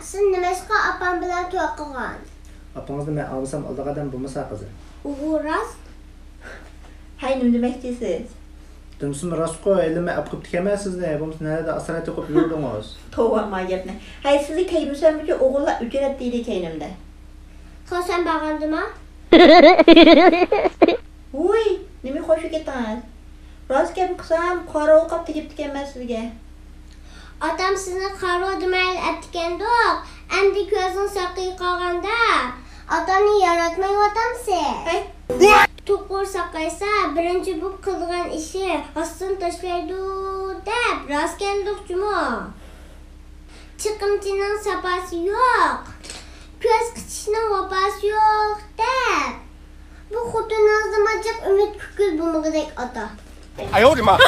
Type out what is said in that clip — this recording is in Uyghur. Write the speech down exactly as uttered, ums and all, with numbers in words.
سىز نېمىشقا ئاپام بىلەن توي قىلغان؟ ئاپىڭىزنى مەن ئالمىسام ئالىدىغان ئادەم بولمىسا قىزىم. ئۇ راست. ھەي، نېمە دېمەكچىسىز؟ دېمىسىمۇ راستقۇ، ھېلى مەن ئاپىرىپ كېتىمەن سىزنى. بولمىسا نەدە ئاسرايتتى قويۇپ يۈردىڭىز؟ توۋا، ما گەپنى. ھەي، سىزگە تەگمىسەممىكى ئوغۇللار ئۆچۈرەتتى دېدى كەينىمدە. خو سەن بارغاندىما؟ ۋۇي، نېمە خوشۇپ كەتتىڭىز؟ راست گەپنى قىلسام، قارا ئوقاپ تېگىپتىكەنمەن سىزگە. ئاتام سىزنى قارا دېمەيلى ئەپتىكەندۇق. ئەمدى كۆزنىڭ ساقىيى قالغاندا ئاتامنى ياراتمايۋاتامسىز؟ توقۇر ساقايسا بىرىنچى بوپ قىلىدىغان ئىشى راستىنى تاشلايدۇ دەپ راست كەلدۇق جۇمۇ. چېقىمچىنىڭ ساپاسى يوق، كۆز قىچىشنىڭ ۋاپاسى يوق دەپ بۇ خوتۇنىڭىزدىنمۇ جىق ئۈمىد كۈتكىلى بولمىغۇدەك ئاتا. 哎呦我的妈！